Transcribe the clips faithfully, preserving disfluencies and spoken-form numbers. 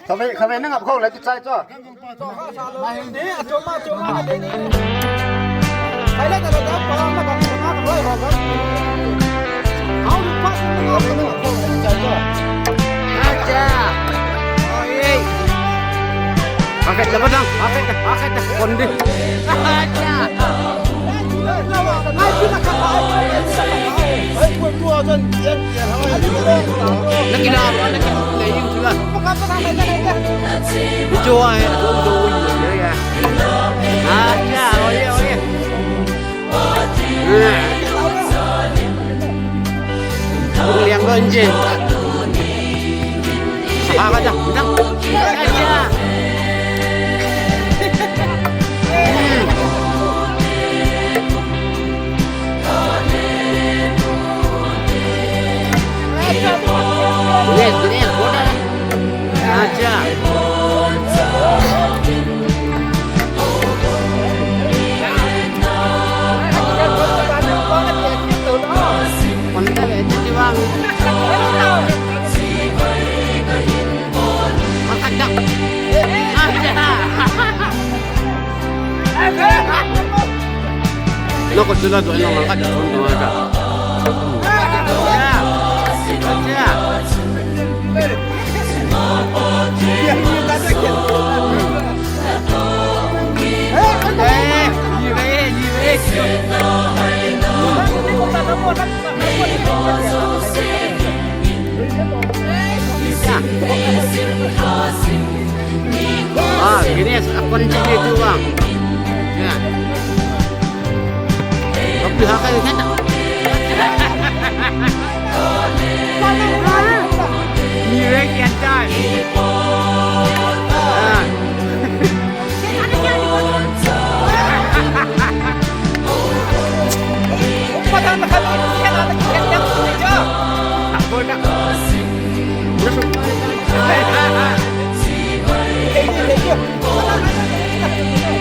Khavei, khavei na ngap khou le tu chai cho. Acha. Oi. Paket le badang, paket, paket, kondi. Acha. Nakila, nakila, le yung sila. Video ai, do, do, ya. Acha, oye, oye. Liang lonje. Apa dah? Dah. Acha. Yes, yes, boda. Acha. Konta le, tu bang. Makadang. Acha. Loko sila tu, ano, angkat, ano, angkat. Ya. Ya. Eh, ni, eh, ni, eh. Ya. Ah, Guinness, akon cik itu, bang. Ya. Tapi hakal kan tak? Ni rek yang cai. Ah.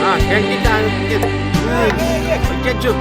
Ah, yang kita, kita. Hmm. Kecap.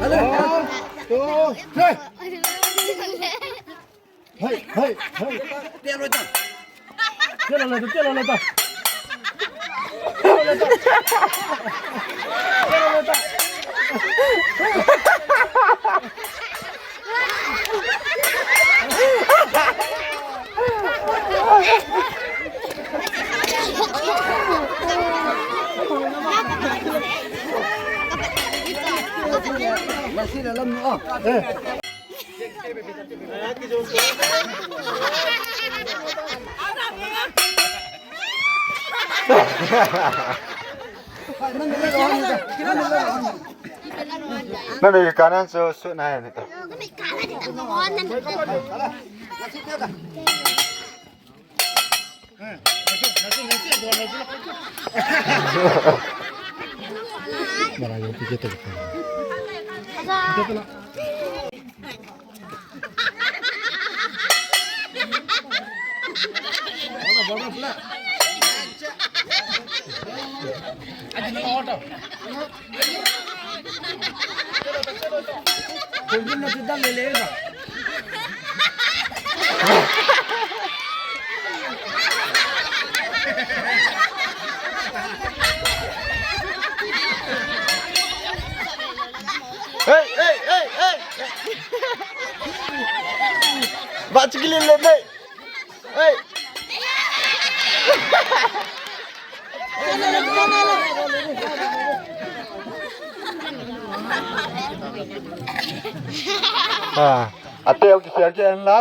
Hello. Two, three. Hey, hey, hey. Telo leta, telo leta. Telo leta. Telo leta. Nang ni kanan so so na ni to. Hey, hey, hey, hey. Ba chikilin le nei. Hey. Ah, ate o ki siya ki en la.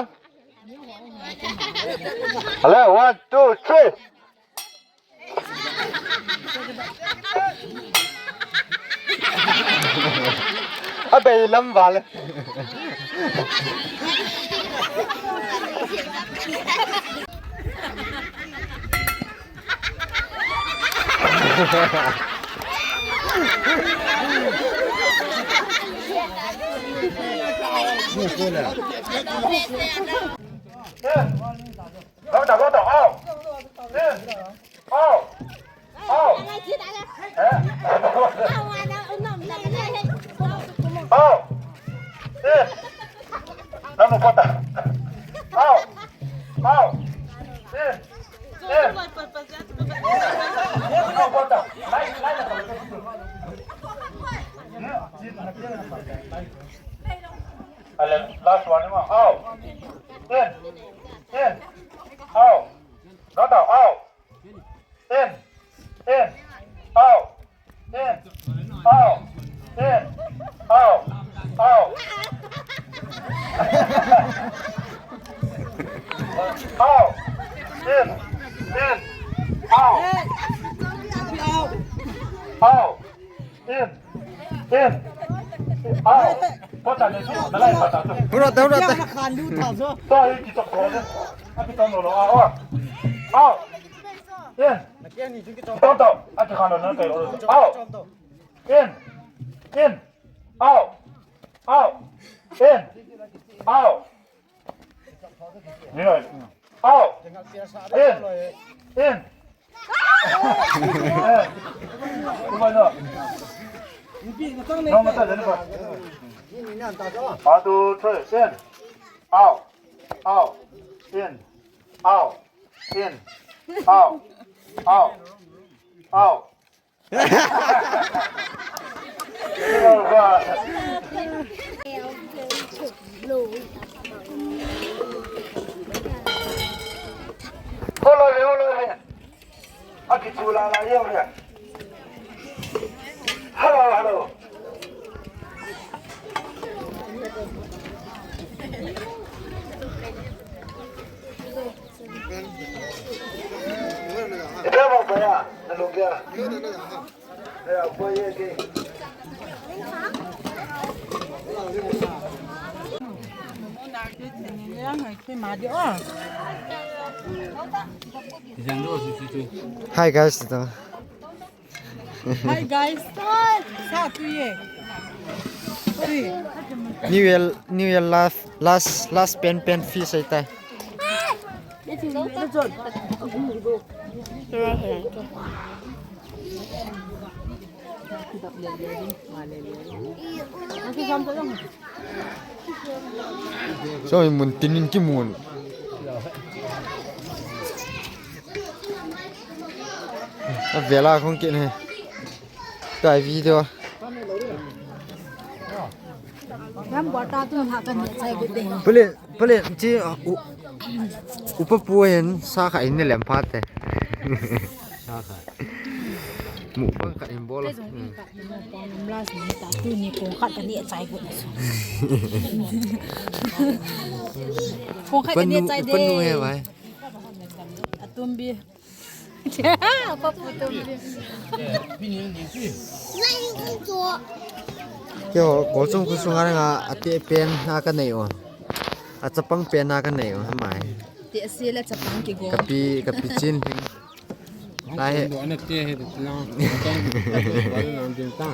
Hello, one, two, three. Abei lam vale. Go, go, go, out. In. Out. Out. Eh? Out. In. Lalu kota. Out. Out. In. In. Lalu kota. Lain, lain. Ale, last one, ma. Out. In. In. Out. Not out. Out. In. In. Out. In. Out. In. Out. Out. Out. In. In. Out. Out. In. In. Out. Pota le, na lai pota tu. Hura ta, hura ta. Khan lu tha jo. To, ye ki to ko. Api to no lo. Out. Out. In. Out. Out. In. In. Out. Out. In. Out. In. In. One, two, three. In. Out. Out. In. Out. In. Out. Out. Out. Hello, hello, hello. Aki chula la yo ya. Hello, hello. Ito mo ba ya? Nalugya. Ya, boy, ya, okay. Hi guys, ito. Hi guys. Hi. Sa tu ye. Three. New Year, New Year last, last, last pen pen feast aita. So, mun tinin kimun. Avela khong kit ne. Tai video. Ram bota tu ha kan sai bu de. Pule, pule, chi, u, upa pu hin sa kha in ne lem phat te. Sa kha. Mukbang khat in bol. Kei jong i khat in bol. Pon last ni ta tu ni pon khat ka neh chai got na chu. Pon khat ka neh chai de. Pon nu he vai. Atumbi. Papu tumbi. Keiho, Kolchung khosunga dinga ateh pen a kanei u. Achapang pen a kanei u, hamai. Teh se le chapang kigo. Kapi, kapi chin hing. Lai. Ando ana te he de lang. Tong. Wala nang din ta.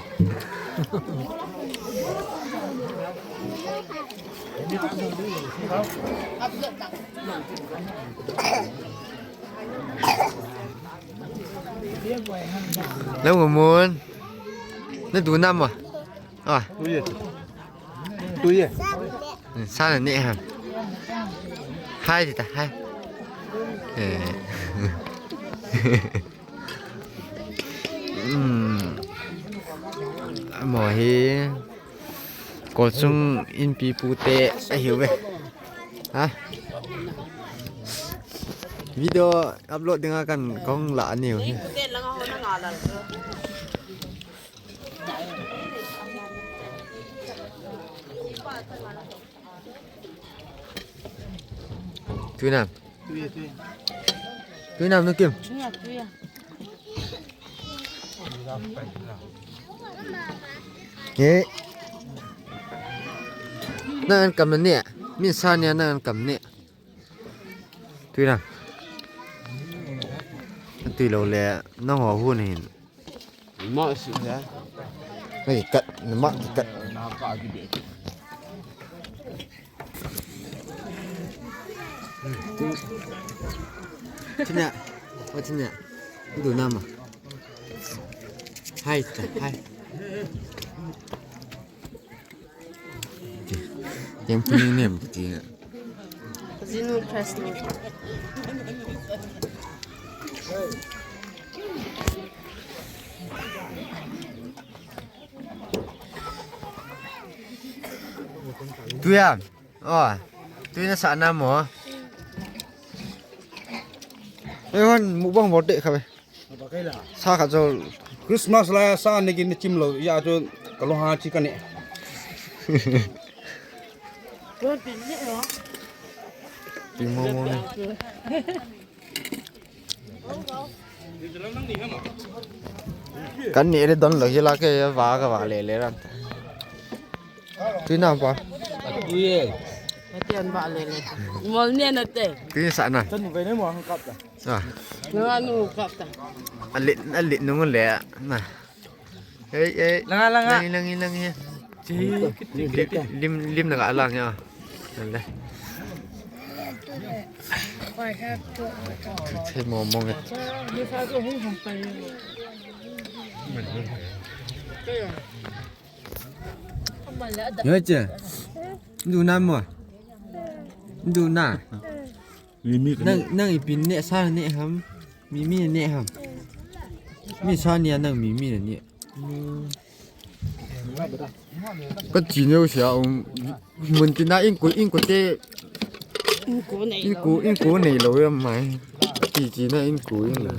Lam Ngamon. Na du nam ah? Ah. Tui e. Tui e. Sa na ne ham. Hai ti ta, hai. Eh. Hmm. Mo hi. Kolchung inpi pu te ahiu ve. Ha? Video upload dinga kan kong la aniu hi. Tui nam. Tui nam nu Kim. He. Nang an kam ne. Min sa ne nang an kam ne. Tui nam. Tui lou le nang ho hu ne hin. Ma si ya. Hei, kat, ma kat. China, wa china. Idu nama. Hai, hai. Yang punya nem kecil. Zinu Krasnu. Tuya. Oh. Tuya sa na mo. Eh, hon, mukbang bote khabe. Sa kha jo. Christmas la sa ne kin chim lo ya jo ka lo ha chi ka ne. Pi mo mo ne. Kan ne re don lo hi la ke va ka va le le ran. Tui nam pa. Tui e. Atian ba le le. Mol ne na te. Tui sa na. Tan ve ne mo han kap ta. Ah. Nanga nu kap ta. Alit, alit nung le na. Ei, ei. Langa, langa. Langi, langi, langi. Lim, lim na ka lang ya. Nale. Che mo mo nge. Yo che. Du na mo. Du na. Nang, nang ipin ne sa ne ham. Mi, mi ne ham. Mi sa ne nang mi, mi ne. Ka chi neu sia um. Mun tina in ku, in ku te. In ku nei lo. In ku, in ku nei lo ya mai. Chi chi na in ku in lo.